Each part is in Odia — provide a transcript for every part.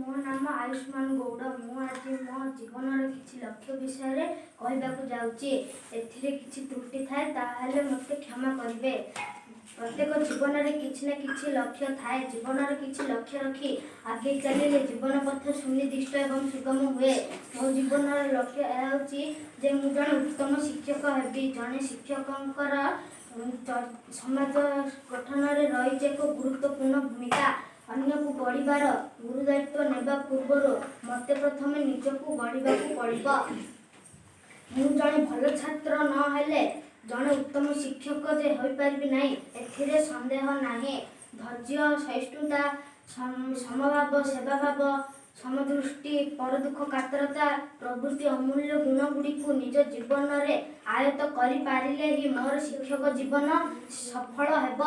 ମୋ ନାମ ଆୟୁଷ୍ମାନ ଗୌଡ଼। ମୁଁ ଆଜି ମୋ ଜୀବନର କିଛି ଲକ୍ଷ୍ୟ ବିଷୟରେ କହିବାକୁ ଯାଉଛି। ଏଥିରେ କିଛି ତ୍ରୁଟି ଥାଏ, ତାହେଲେ ମୋତେ କ୍ଷମା କରିବେ। ପ୍ରତ୍ୟେକ ଜୀବନରେ କିଛି ନା କିଛି ଲକ୍ଷ୍ୟ ଥାଏ। ଜୀବନର କିଛି ଲକ୍ଷ୍ୟ ରଖି ଆଗେଇ ଚାଲିଲେ ଜୀବନ ପଥ ସୁନିର୍ଦ୍ଦିଷ୍ଟ ଏବଂ ସୁଗମ ହୁଏ। ମୋ ଜୀବନର ଲକ୍ଷ୍ୟ ଏହା ହେଉଛି ଯେ ମୁଁ ଜଣେ ଉତ୍ତମ ଶିକ୍ଷକ ହେବି। ଜଣେ ଶିକ୍ଷକଙ୍କର ସମାଜ ଗଠନରେ ରହିଛି ଏକ ଗୁରୁତ୍ୱପୂର୍ଣ୍ଣ ଭୂମିକା। ଅନ୍ୟକୁ ଗଢ଼ିବାର ଗୁରୁ ଦାୟିତ୍ୱ ନେବା ପୂର୍ବରୁ ମୋତେ ପ୍ରଥମେ ନିଜକୁ ଗଢ଼ିବାକୁ ପଡ଼ିବ। ମୁଁ ଜଣେ ଭଲ ଛାତ୍ର ନହେଲେ ଜଣେ ଉତ୍ତମ ଶିକ୍ଷକ ଯେ ହୋଇପାରିବି ନାହିଁ, ଏଥିରେ ସନ୍ଦେହ ନାହିଁ। ଧୈର୍ଯ୍ୟ, ସହିଷ୍ଣୁତା, ସମଭାବ, ସେବାଭାବ, ସମଦୃଷ୍ଟି, ପରଦୁଃଖ କାତରତା ପ୍ରଭୃତି ଅମୂଲ୍ୟ ଗୁଣଗୁଡ଼ିକୁ ନିଜ ଜୀବନରେ ଆୟତ୍ତ କରିପାରିଲେ ହିଁ ମୋର ଶିକ୍ଷକ ଜୀବନ ସଫଳ ହେବ।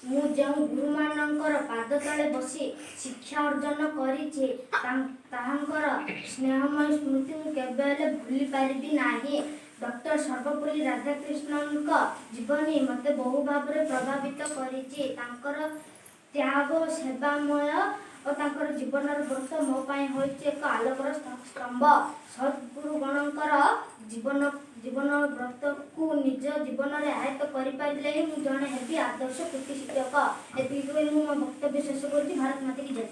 ମୁଁ ଯେଉଁ ଗୁରୁମାନଙ୍କର ପାଦ ତଳେ ବସି ଶିକ୍ଷା ଅର୍ଜନ କରିଛି, ତାହାଙ୍କର ସ୍ନେହମୟ ସ୍ମୃତି ମୁଁ କେବେ ହେଲେ ଭୁଲି ପାରିବି ନାହିଁ। ଡକ୍ଟର ସର୍ବପଲ୍ଲୀ ରାଧାକୃଷ୍ଣନଙ୍କ ଜୀବନୀ ମୋତେ ବହୁ ଭାବରେ ପ୍ରଭାବିତ କରିଛି। ତାଙ୍କର ତ୍ୟାଗ, ସେବାମୟ ଓ ତାଙ୍କର ଜୀବନର ବ୍ରତ ମୋ ପାଇଁ ହୋଇଛି ଏକ ଆଲୋକର ସ୍ତମ୍ଭ। ସଦ୍ଗୁରୁଗଣଙ୍କର ଜୀବନ ବ୍ରତକୁ ନିଜ ଜୀବନରେ ଆୟତ୍ତ କରିପାରିଲେ ହିଁ ମୁଁ ଜଣେ ହେବି ଆଦର୍ଶ କୃତି ଶିକ୍ଷକ। ଏତିକି କହି ମୁଁ ମୋ ବକ୍ତବ୍ୟ ଶେଷ କରୁଛି। ଭାରତ ମାତା କି ଜୟ।